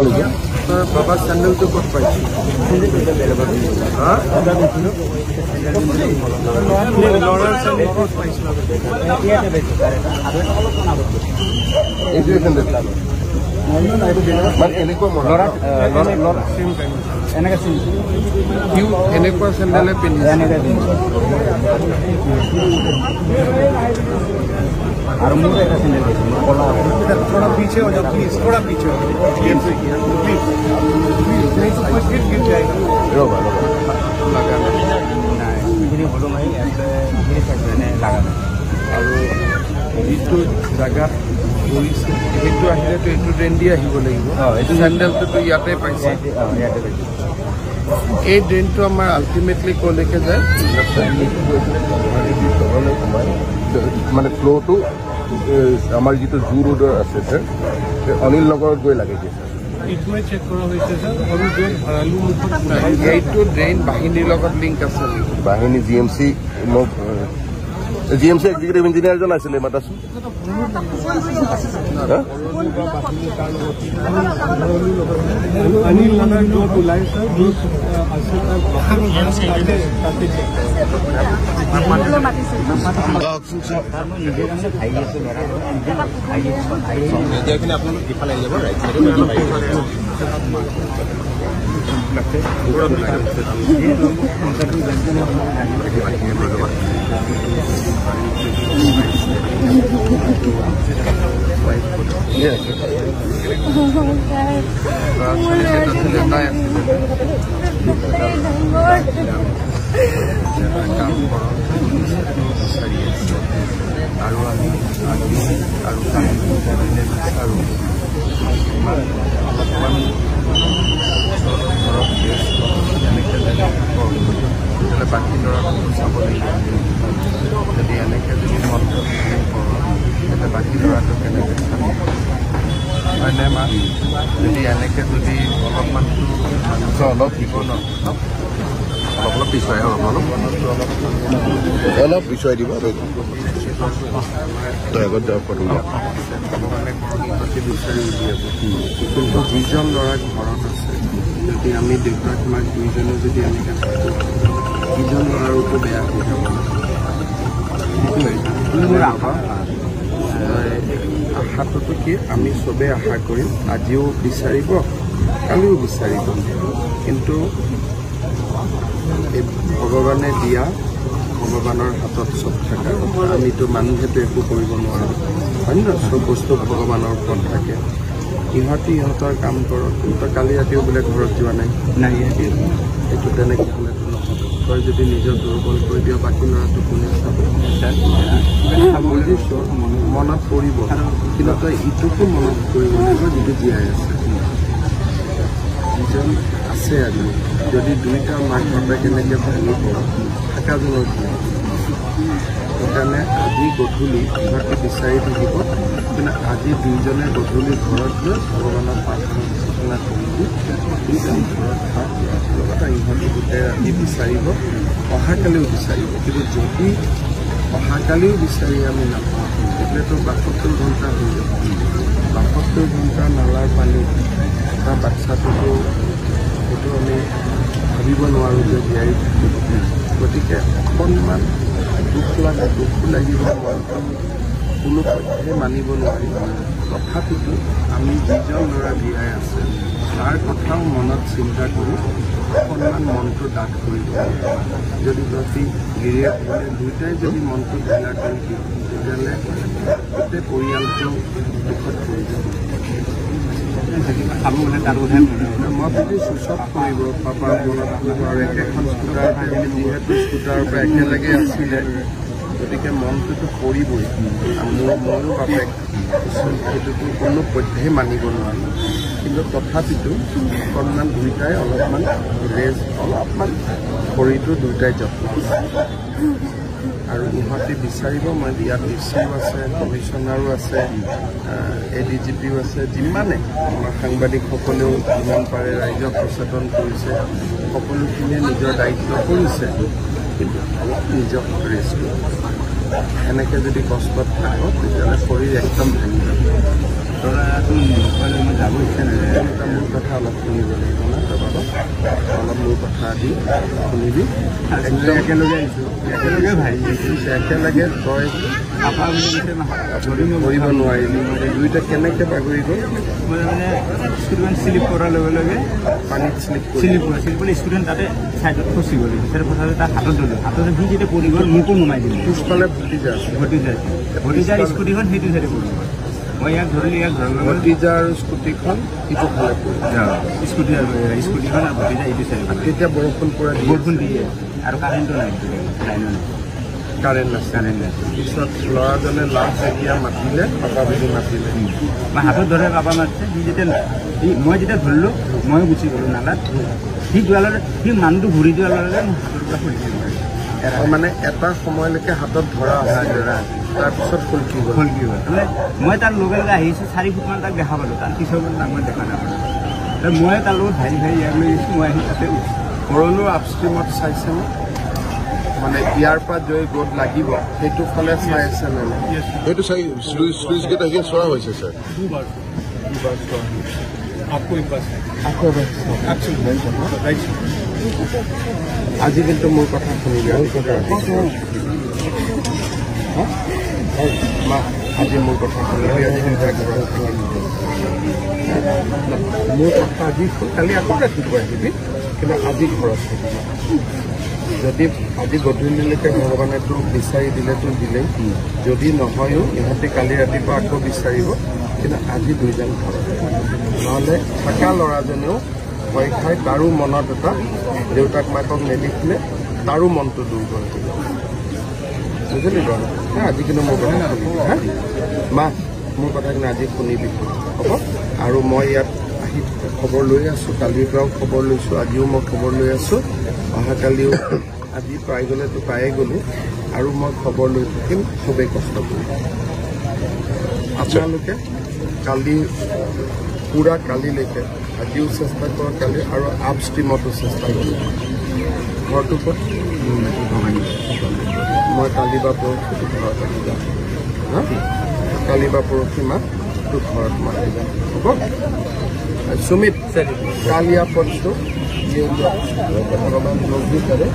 বাবা চেণ্ডেলটো ক'ত পাইছে? এনেকুৱা চেণ্ডেলে পিন্ধিছে। और मुझे ऐसा सैंडल थोड़ा पीछे हो जाओ प्लीज, थोड़ा पीछे हो जाओ प्लीज, प्लीज, नहीं तो कोई फिर गिर जाएगा। আৰু যিটো জাগাত পৰিছে সেইটো আহিলেতো এইটো ড্ৰেইন দি আহিব লাগিব। চেণ্ডেলটোতো ইয়াতে পাইছে। এই ড্ৰেইনটো আমাৰ আল্টিমেটলি ক'লৈকে যায়? মানে ফ্ল'টো আমাৰ যিটো জু ৰোডৰ আছে স্যাৰ, অনিল নগৰত গৈ লাগেগৈ স্যাৰ। এইটোৱে চেক কৰা হৈছে স্যাৰ। আৰু য'ত ভৰালু মুখত এইটো ড্ৰেইন বাহিনীৰ লগত লিংক আছে। বাহিনী জি এম চি, মোক জি এম চি এক্সিকিউটিভ ইঞ্জিনিয়াৰজন আছিলে, মাতাচোন। অনিল নগৰ য'ত ওলাই স্যাৰ, য'ত আছে তাতে চেক এতিয়াখিনি আপোনালোক ইফালে আহি যাব, ৰাইট চাইডে। কাম কৰক বিচাৰি আছে আৰু আমি আজি আৰু কালি বিচাৰোঁ। অলপমান ঘৰত ৰেষ্ট এনেকৈ যদি থাকক তেতিয়াহ'লে বাকী ল'ৰাটোকো চাব লাগিব। যদি এনেকৈ যদি মনটো ভাঙি পৰে তেতিয়াহ'লে বাকী ল'ৰাটো কেনেকৈ চাব, হয়নে মা? যদি এনেকৈ যদি অলপমানতো অলপ দিব ন, অলপ অলপ পিছুৱাই, অলপ অলপ অলপ পিছুৱাই দিব। তই আগত যাব ফটো। ভগৱানে ইহঁতে বিচাৰি উলিয়াব। কিন্তু যিজন ল'ৰা ঘৰত আছে, যদি আমি দেউতাক মাক দুইজনে যদি এনেকৈ থাকোঁ, সিজন ল'ৰাৰোতো বেয়া হৈ যাব। সেইটোৱে বাবা, আশাটোতো কি, আমি চবেই আশা কৰিম। আজিও বিচাৰিব, কালিও বিচাৰিব, কিন্তু এই ভগৱানে দিয়া, ভগৱানৰ হাতত চব থকা কথা। আমিতো মানুহেতো একো কৰিব নোৱাৰোঁ, হয় নহয়? চব বস্তু ভগৱানৰ ওপৰত থাকে। ইহঁতি ইহঁতৰ কাম কৰক। কিন্তু কালি ৰাতিও বোলে ঘৰত যোৱা নাই। নাই, এইটো তেনেকৈ হ'লেতো নহ'ব। তই যদি নিজক দুৰ্বল কৰি দিয়, বাকী ল'ৰাটো কোনে চাব? বুজিছোঁ, মনত পৰিব, কিন্তু তই ইটোকো মনত কৰিব লাগিব যিটো জীয়াই আছে, যিজন আছে। আজি যদি দুইটা মাক বাপেক এনেকৈ ভাঙি পৰে, থাকাজনৰ কি? সেইকাৰণে আজি গধূলি ইহঁতে বিচাৰি থাকিব, কিন্তু আজি দুইজনে গধূলি ঘৰত গৈ ভগৱানক প্ৰাৰ্থনা ঘোষণা কৰি দি দুইজন ঘৰত থাক। লগতে ইহঁতে গোটেই ৰাতি বিচাৰিব, অহাকালিও বিচাৰিব। কিন্তু যদি অহাকালিও বিচাৰি আমি নাপাওঁ, তেতিয়াতো 72 ঘণ্টা হৈ যাব। 72 ঘণ্টা নালাৰ পানীত এটা বাচ্ছাটোতো সেইটো আমি ভাবিব নোৱাৰোঁ যে জীয়াই থাকিব। গতিকে অকণমান দুখ লাগে, দুখো লাগিব, মনটো কোনো পধ্যে মানিব নোৱাৰি। তথাপিতো আমি যিজন ল'ৰা জীয়াই আছে তাৰ কথাও মনত চিন্তা কৰি অকণমান মনটো ডাঠ কৰিব। যদি তহঁতি গিৰিয়েক মানে দুয়োটাই যদি মনটো ঢিলা কৰি দিওঁ, তেতিয়াহ'লে গোটেই পৰিয়ালটো দুখত পৰি যাব। মই বুজিছোঁ, চব কৰিব পাপাৰ মনত পৰিব। আৰু একেখন স্কুটাৰতে, যিহেতু স্কুটাৰৰ পৰা একেলগে আছিলে, গতিকে মনটোতো পৰিবই। মোৰ ময়ো বাপেক, সেইটোতো কোনো পধ্যেই মানিব নোৱাৰোঁ। কিন্তু তথাপিতো অকণমান দুয়োটাই অলপমান ৰেষ্ট, অলপমান শৰীৰটো দুয়োটাই যত্ন। আৰু ইহঁতে বিচাৰিব। মই ইয়াত ডি চিও আছে, কমিশ্যনাৰো আছে, এ ডি জি পিও আছে, যিমানে আমাৰ সাংবাদিকসকলেও যিমান পাৰে ৰাইজক সচেতন কৰিছে, সকলোখিনিয়ে নিজৰ দায়িত্ব কৰিছে। কিন্তু অলপ নিজক ৰেষ্ট লওক। এনেকৈ যদি কষ্টত থাকক তেতিয়াহ'লে শৰীৰ একদম ভাঙি যাব। যাব ইচ্ছা নাযায়। মোৰ কথা অলপ শুনিব লাগিব না বাবা, অলপ মোৰ কথা দি শুনিবি। একদম একেলগে আহিছোঁ, একেলগে ভাই একেলগে। তই ধৰিব নোৱাৰিলি, দুইটা কেনেকৈ বাগৰি গ'ল? মই মানে স্কুটিখন শ্লিপ কৰাৰ লগে লগে পানীত শ্লিপ শ্লিপ কৰি ষ্টুডেণ্ট তাতে ছাইডত ফচি গ'ল। ছাইডত ফচাতে তাক হাতত ধৰিলোঁ, হাতত সি যেতিয়া পৰি গ'ল মোকো নমাই দিলোঁ। পিছফালে ভতিজা আছে, ভতিজাৰ স্কুটিখন সেইটো চাইডে পৰি গ'ল। মই ইয়াক ধৰিলোঁ, ইয়াক ধৰিলোঁ, ভতিজা আৰু স্কুটিখন ইটো ফালে পৰিল। স্কুটি আৰু স্কুটিখন আৰু ভতিজা এইটো চাইডে। তেতিয়া বৰষুণ পূৰা বৰষুণ দিয়ে আৰু কাৰেণ্টো নাই, লাইনো নাই, কাৰেণ্ট নাছিল, কাৰেণ্ট নাছিল। পিছত ল'ৰাজনে লাষ্ট যেতিয়া মাতিলে, পাপা বুলি মাতিলে, মই হাতত ধৰে পাপা মাতিছে। সি যেতিয়া মই যেতিয়া ধৰিলোঁ, ময়ো গুচি গ'লোঁ নালাত। সি যোৱাৰ লগে সি মানুহটো ঘূৰি যোৱাৰ লগে লগে মোৰ হাতৰ পৰা খুলি গ'ল। মানে এটা সময়লৈকে হাতত ধৰা ধৰা, তাৰপিছত খুলকি গ'ল, খুলকি গ'ল। মানে মই তাৰ লগে লগে আহিছোঁ, 4 ফুটমান তাক দেখা পালোঁ, তাৰ পিছৰ তাক মই দেখা নাপালোঁ। মই তাৰ লগত ভাই ভাই ইয়াক লৈ গৈছোঁ, মই আহি তাতে ভৰলো আপষ্ট্ৰীমত চাইছেনে? মানে ইয়াৰ পৰা জয় গ'ত লাগিব সেইটো ফালে চাই আছে নে? সেইটো চাই শ্লুইচ গেট আহি চোৱা হৈছে ছাৰ। দুবাৰ চোৱা হৈছে। আকৌ একবাৰ আকৌ এবাৰ। আজি কিন্তু মোৰ কথা শুনিবি। মা, আজি মোৰ কথা শুনিবি। আজি ঘৰত থাকিবি। মোৰ কথা আজি কালি আকৌ ৰাতিপুৱা আহিবি, কিন্তু আজি ঘৰত থাকিবি। যদি আজি গধূলিলৈকে ভগৱানে তোক বিচাৰি দিলেতো দিলেই, যদি নহয়ো ইহঁতে কালি ৰাতিপুৱা আকৌ বিচাৰিব, কিন্তু আজি দুইজন ঘৰত। নহ'লে থকা ল'ৰাজনেও ভয় খাই তাৰো মনত এটা দেউতাক মাকক নেদেখিলে তাৰো মনটো দুৰ্বল হৈ যাব। বুজিলি বাৰু? আজি কিন্তু মোৰ কথা শুনিবি। হা মা, মোৰ কথা কিন্তু আজি শুনিবি, হ'ব? আৰু মই ইয়াত আহি খবৰ লৈ আছোঁ, কালিৰ পৰাও খবৰ লৈছোঁ, আজিও মই খবৰ লৈ আছোঁ, অহাকালিও আজি পাই গ'লেতো পায়ে গ'লোঁ, আৰু মই খবৰ লৈ থাকিম। খুবেই কষ্ট কৰিম। আপোনালোকে কালি পূৰা কালিলৈকে আজিও চেষ্টা কৰক, কালি আৰু আপ ষ্ট্ৰীমতো চেষ্টা কৰক। ঘৰটো ক'ত? মই কালি বা পৰহি ঘৰত আহি যাম। হা, কালি বা পৰহি মা তোৰ ঘৰত মই আহি যাম, হ'ব? সুমিত, কাল या परसों ये भगवान जो भी करे।